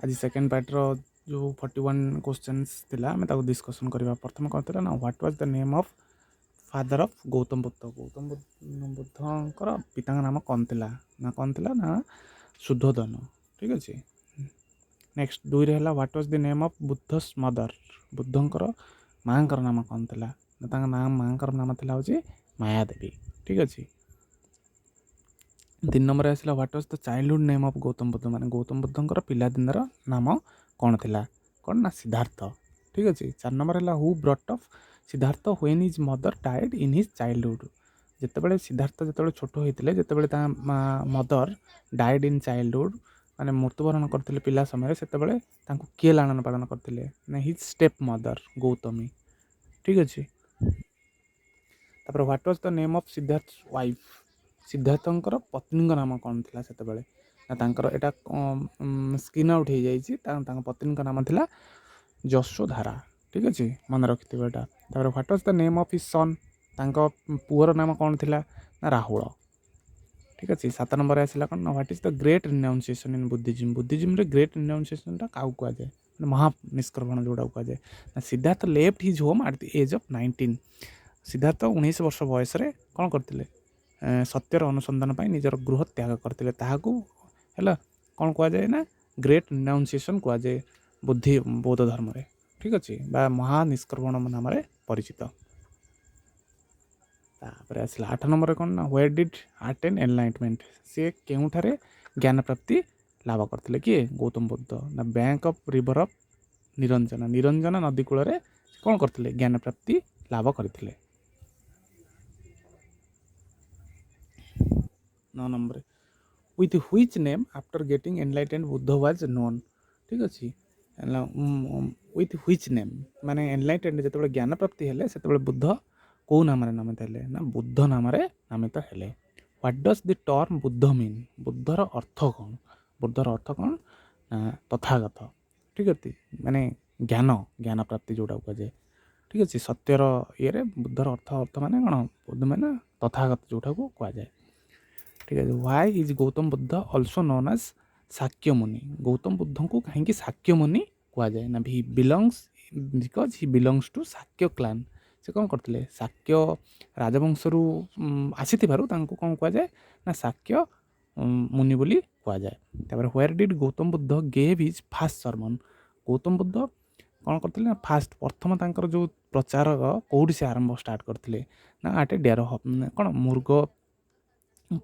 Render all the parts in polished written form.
ଆଜି ସେକେଣ୍ଡ ପାର୍ଟର ଯେଉଁ 41 କ୍ୱେଶ୍ଚନ୍ସ ଥିଲା, ଆମେ ତାକୁ ଡିସ୍କସନ୍ କରିବା। ପ୍ରଥମେ କ'ଣ ଥିଲା ନା, what was the name of father of Gautam Buddha? Gautam ବୁଦ୍ଧଙ୍କର ପିତାଙ୍କ ନାମ କ'ଣ ଥିଲା ନା, କ'ଣ ଥିଲା ନା ଶୁଦ୍ଧୋଦନ। ଠିକ୍ ଅଛି। ନେକ୍ସଟ ଦୁଇରେ ହେଲା, what was the name of Buddha's mother? ବୁଦ୍ଧଙ୍କର ମାଆଙ୍କର ନାମ କ'ଣ ଥିଲା ନା, ତାଙ୍କ ନାଁ, ମାଆଙ୍କର ନାମ ଥିଲା ହେଉଛି ମାୟାଦେବୀ। ଠିକ୍ ଅଛି। ତିନି ନମ୍ବରରେ ଆସିଲା, what was the childhood name of Gautam Buddha? ମାନେ ଗୌତମ ବୁଦ୍ଧଙ୍କର ପିଲାଦିନର ନାମ କ'ଣ ଥିଲା? କ'ଣ ନା ସିଦ୍ଧାର୍ଥ। ଠିକ୍ ଅଛି। ଚାରି ନମ୍ବର ହେଲା, who brought up Siddhartha when his mother died in his childhood? ଯେତେବେଳେ ସିଦ୍ଧାର୍ଥ ଯେତେବେଳେ ଛୋଟ ହେଇଥିଲେ, ଯେତେବେଳେ ତା ମଦର ଡାଏଡ୍ ଇନ୍ ଚାଇଲ୍ଡହୁଡ଼, ମାନେ ମୃତ୍ୟୁବରଣ କରିଥିଲେ ପିଲା ସମୟରେ, ସେତେବେଳେ ତାଙ୍କୁ କିଏ ଲାଳନ ପାଳନ କରିଥିଲେ ନା his step ମଦର ଗୌତମୀ। ଠିକ୍ ଅଛି। ତାପରେ, what was the name of Siddhartha wife? ସିଦ୍ଧାର୍ଥଙ୍କର ପତ୍ନୀଙ୍କ ନାମ କ'ଣ ଥିଲା ସେତେବେଳେ ନା, ତାଙ୍କର ଏଇଟା ସ୍କ୍ରିନ୍ ଆଉଟ୍ ହେଇଯାଇଛି, ତାଙ୍କ ପତ୍ନୀଙ୍କ ନାମ ଥିଲା ଯଶୋଧାରା। ଠିକ୍ ଅଛି, ମନେ ରଖିଥିବ ଏଇଟା। ତାପରେ, what was the name of his son? ତାଙ୍କ ପୁଅର ନାମ କ'ଣ ଥିଲା ନା ରାହୁଳ। ଠିକ୍ ଅଛି। ସାତ ନମ୍ବରରେ ଆସିଲା କ'ଣ ନା, what is the great renunciation in Buddhism? ବୁଦ୍ଧିଜିମ୍ରେ great ରିନାଉନ୍ସିଏସନ୍ଟା କାହାକୁ କୁହାଯାଏ, ମାନେ ମହାନିଷ୍କ୍ରମଣ ଯେଉଁଟାକୁ କୁହାଯାଏ ନା, Siddhartha left his home at the age of 19. Siddharth 19 ବର୍ଷ ବୟସରେ କ'ଣ କରିଥିଲେ? ସତ୍ୟର ଅନୁସନ୍ଧାନ ପାଇଁ ନିଜର ଗୃହ ତ୍ୟାଗ କରିଥିଲେ। ତାହାକୁ ହେଲା କ'ଣ କୁହାଯାଏ ନା ଗ୍ରେଟ୍ ରିନାଉନ୍ସିଏସନ୍ କୁହାଯାଏ ବୌଦ୍ଧ ଧର୍ମରେ। ଠିକ୍ ଅଛି, ବା ମହାନିଷ୍କ୍ରମଣ ନାମରେ ପରିଚିତ। ତାପରେ ଆସିଲା ଆଠ ନମ୍ବରରେ କ'ଣ ନା, where did attain enlightenment? ସିଏ କେଉଁଠାରେ ଜ୍ଞାନ ପ୍ରାପ୍ତି ଲାଭ କରିଥିଲେ? କିଏ? ଗୌତମ ବୁଦ୍ଧ ନା bank of river of Niranjana. Niranjana ନଦୀ କୂଳରେ ସେ କ'ଣ କରିଥିଲେ? ଜ୍ଞାନ ପ୍ରାପ୍ତି ଲାଭ କରିଥିଲେ। ନଅ ନମ୍ବରରେ, with which name after getting enlightened Buddha was known? ଠିକ୍ ଅଛି। ୱିଥ୍ which name ମାନେ ଏନଲାଇଟେଣ୍ଡ, ଯେତେବେଳେ ଜ୍ଞାନ ପ୍ରାପ୍ତି ହେଲେ, ସେତେବେଳେ ବୁଦ୍ଧ କେଉଁ ନାମରେ ନାମିତ ହେଲେ ନା ବୁଦ୍ଧ ନାମରେ ନାମିତ ହେଲେ। What does the term Buddha mean? ବୁଦ୍ଧର ଅର୍ଥ କ'ଣ? ବୁଦ୍ଧର ଅର୍ଥ କ'ଣ ନା ତଥାଗତ। ଠିକ୍ ଅଛି, ମାନେ ଜ୍ଞାନ ପ୍ରାପ୍ତି ଯେଉଁଟାକୁ କୁହାଯାଏ। ଠିକ୍ ଅଛି, ସତ୍ୟର ଇଏରେ ବୁଦ୍ଧର ଅର୍ଥ ମାନେ କ'ଣ? ବୁଦ୍ଧ ମାନେ ତଥାଗତ ଯେଉଁଟାକୁ କୁହାଯାଏ। ଠିକ୍ ଅଛି। Why is Gautam Buddha also known as Shakyamuni? Gautam ବୁଦ୍ଧଙ୍କୁ କାହିଁକି ଶାକ୍ୟମୁନି କୁହାଯାଏ ନା, he belongs because he belongs to Shakya clan. ସେ କ'ଣ କରିଥିଲେ? ଶାକ୍ୟ ରାଜବଂଶରୁ ଆସିଥିବାରୁ ତାଙ୍କୁ କ'ଣ କୁହାଯାଏ ନା ଶାକ୍ୟ ମୁନି ବୋଲି କୁହାଯାଏ। ତାପରେ, where did Gautam Buddha gave his first sermon? Gautam Buddha କ'ଣ କରିଥିଲେ ନା ଫାଷ୍ଟ, ପ୍ରଥମ ତାଙ୍କର ଯେଉଁ ପ୍ରଚାର କେଉଁଠି ସେ ଆରମ୍ଭ ଷ୍ଟାର୍ଟ କରିଥିଲେ ନା ଆଟ୍ ଏ ଡିୟର, କ'ଣ, ମୃଗ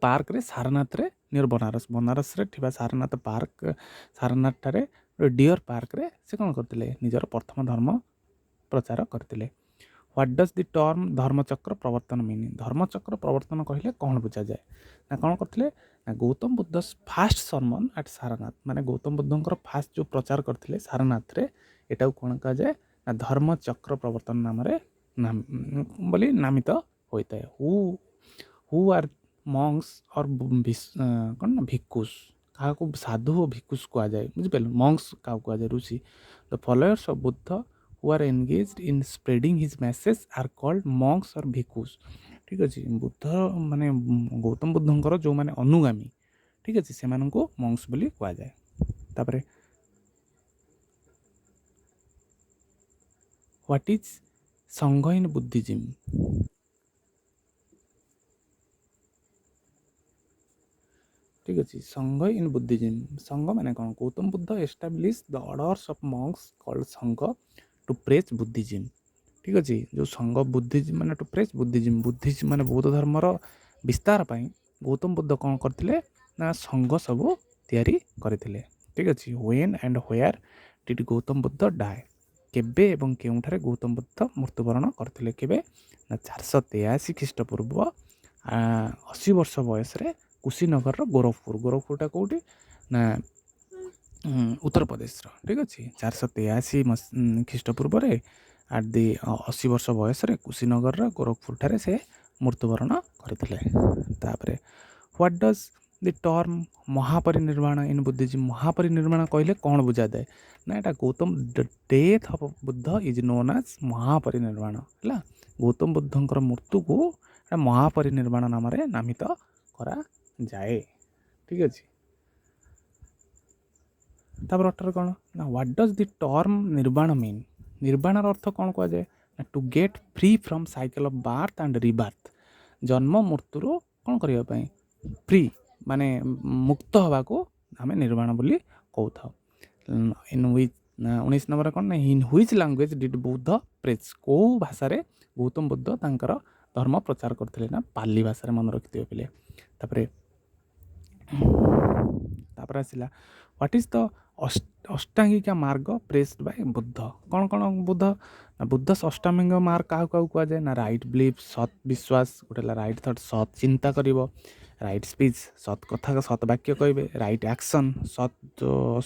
ପାର୍କରେ, ସାରନାଥରେ, ନିୟର ବନାରସ। ବନାରସରେ ଥିବା ସାରନାଥ ପାର୍କ, ସାରନାଥ ଠାରେ ଡିଅର୍ ପାର୍କରେ ସେ କ'ଣ କରିଥିଲେ? ନିଜର ପ୍ରଥମ ଧର୍ମ ପ୍ରଚାର କରିଥିଲେ। What does the term Dharmachakra Pravartana mean? ଧର୍ମଚକ୍ର ପ୍ରବର୍ତ୍ତନ କହିଲେ କ'ଣ ବୁଝାଯାଏ ନା, କ'ଣ କରିଥିଲେ ନା Gautam Buddha first sermon at Sarnath, ମାନେ ଗୌତମ ବୁଦ୍ଧଙ୍କର ଫାଷ୍ଟ ଯେଉଁ ପ୍ରଚାର କରିଥିଲେ ସାରନାଥରେ, ଏଟାକୁ କ'ଣ କୁହାଯାଏ ନା ଧର୍ମଚକ୍ର ପ୍ରବର୍ତ୍ତନ ନାମରେ ବୋଲି ନାମିତ ହୋଇଥାଏ। Who are monks or କ'ଣ ନା ଭିକୁସ୍? କାହାକୁ ସାଧୁ ଓ ଭିକୁସ୍ କୁହାଯାଏ? ବୁଝିପାରିଲୁ? ମଙ୍କ୍ସ କାହାକୁ କୁହାଯାଏ? ଋଷି। The followers of Buddha who are engaged in spreading his message are called monks or bhikkhus. ଠିକ୍ ଅଛି। ବୁଦ୍ଧ ମାନେ ଗୌତମ ବୁଦ୍ଧଙ୍କର ଯେଉଁମାନେ ଅନୁଗାମୀ, ଠିକ୍ ଅଛି, ସେମାନଙ୍କୁ ମଙ୍କ୍ସ ବୋଲି କୁହାଯାଏ। ତାପରେ, what is Sangha in Buddhism? ଠିକ୍ ଅଛି। ସଂଘ ଇନ୍ ବୁଦ୍ଧିଜିମ୍, ସଂଘ ମାନେ କ'ଣ? Gautam Buddha establish the orders of monks called Sangha to preach Buddhism. ଠିକ୍ ଅଛି। ଯେଉଁ ସଂଘ ବୁଦ୍ଧିଜିମ୍ ମାନେ ଟୁ ପ୍ରେଜ୍ ବୁଦ୍ଧିଜିମ୍, ବୁଦ୍ଧିଜିମ୍ ମାନେ ବୌଦ୍ଧ ଧର୍ମର ବିସ୍ତାର ପାଇଁ ଗୌତମ ବୁଦ୍ଧ କ'ଣ କରିଥିଲେ ନା ସଂଘ ସବୁ ତିଆରି କରିଥିଲେ। ଠିକ୍ ଅଛି। When and where did Gautam Buddha die? କେବେ ଏବଂ କେଉଁଠାରେ ଗୌତମ ବୁଦ୍ଧ ମୃତ୍ୟୁବରଣ କରିଥିଲେ? କେବେ ନା 483 ଖ୍ରୀଷ୍ଟପୂର୍ବ, 80 ବର୍ଷ ବୟସରେ, କୁଶୀନଗରର ଗୋରଖପୁର। ଗୋରଖପୁରଟା କେଉଁଠି ନା ଉତ୍ତରପ୍ରଦେଶର। ଠିକ୍ ଅଛି। 483 ଖ୍ରୀଷ୍ଟପୂର୍ବରେ ଆଟ୍ the 80 ବର୍ଷ ବୟସରେ କୁଶୀନଗରର ଗୋରଖପୁରଠାରେ ସେ ମୃତ୍ୟୁବରଣ କରିଥିଲେ। ତାପରେ, what does the term Mahaparinirvana in Buddhism? ମହାପରିନିର୍ବାଣ କହିଲେ କ'ଣ ବୁଝାଯାଏ ନା, ଏଇଟା Gautam death of Buddha is known as Mahaparinirvana. ହେଲା, ଗୌତମ ବୁଦ୍ଧଙ୍କର ମୃତ୍ୟୁକୁ ଏଇଟା ମହାପରିନିର୍ବାଣ ନାମରେ ନାମିତ କରାଯାଏ। ଠିକ୍ ଅଛି। ତାପରେ 18 କ'ଣ ନା, what does the term nirvana mean? ନିର୍ବାଣର ଅର୍ଥ କ'ଣ କୁହାଯାଏ ନା, to get free from cycle of birth and rebirth। ଜନ୍ମ ମୃତ୍ୟୁରୁ କ'ଣ କରିବା ପାଇଁ, ଫ୍ରି ମାନେ ମୁକ୍ତ ହେବାକୁ ଆମେ ନିର୍ବାଣ ବୋଲି କହୁଥାଉ। ଇନ୍ which, 19 number କ'ଣ ନା, in which language did Buddha preach? କେଉଁ ଭାଷାରେ ଗୌତମ ବୁଦ୍ଧ ତାଙ୍କର ଧର୍ମ ପ୍ରଚାର କରିଥିଲେ ନା, ପାଲି ଭାଷାରେ, ମନେ ରଖିଥିବେ ପିଲେ। ତାପରେ ଆସିଲା, what is the Ashtangika Marga preached by Buddha? କ'ଣ କ'ଣ ବୁଦ୍ଧ ନା, ବୁଦ୍ଧ ଅଷ୍ଟାଙ୍ଗିକ ମାର୍ଗ କାହାକୁ କାହାକୁ କୁହାଯାଏ ନା, ରାଇଟ୍ ବିଲିଫ୍, ସତ୍ ବିଶ୍ୱାସ ଗୋଟେ ହେଲା, ରାଇଟ୍ ଥଟ୍, ସତ୍ ଚିନ୍ତା କରିବ, ରାଇଟ୍ ସ୍ପିଚ୍, ସତ୍ କଥା, ସତ୍ ବାକ୍ୟ କହିବେ, ରାଇଟ୍ ଆକ୍ସନ୍,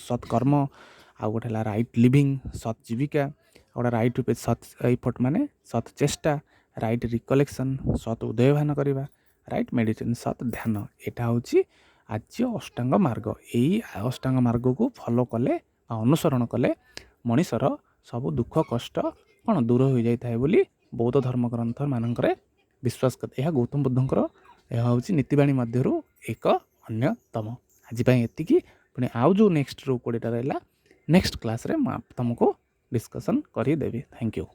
ସତ୍ କର୍ମ, ଆଉ ଗୋଟେ ହେଲା ରାଇଟ୍ ଲିଭିଂ, ସତ୍ ଜୀବିକା, ଆଉ ଗୋଟେ ରାଇଟ୍ ସତ୍ ଏଫର୍ଟ ମାନେ ସତ୍ ଚେଷ୍ଟା, ରାଇଟ୍ ରିକଲେକ୍ସନ୍, ସତ୍ ଉଦୟଭାନ କରିବା, ରାଇଟ୍ ମେଡ଼ିଟେସନ୍, ସତ୍ ଧ୍ୟାନ। ଏଇଟା ହେଉଛି ଆର୍ଯ୍ୟ ଅଷ୍ଟାଙ୍ଗ ମାର୍ଗ। ଏଇ ଅଷ୍ଟାଙ୍ଗ ମାର୍ଗକୁ ଫଲୋ କଲେ ବା ଅନୁସରଣ କଲେ ମଣିଷର ସବୁ ଦୁଃଖ କଷ୍ଟ କ'ଣ ଦୂର ହୋଇଯାଇଥାଏ ବୋଲି ବୌଦ୍ଧ ଧର୍ମଗ୍ରନ୍ଥ ମାନଙ୍କରେ ବିଶ୍ୱାସ। ଏହା ଗୌତମ ବୁଦ୍ଧଙ୍କର, ଏହା ହେଉଛି ନୀତିବାଣୀ ମଧ୍ୟରୁ ଏକ ଅନ୍ୟତମ। ଆଜି ପାଇଁ ଏତିକି। ପୁଣି ଆଉ ଯେଉଁ ନେକ୍ସଟ ଯେଉଁ 20ଟା ରହିଲା, ନେକ୍ସଟ କ୍ଲାସ୍ରେ ମୁଁ ତୁମକୁ ଡିସ୍କସନ୍ କରିଦେବି। Thank you.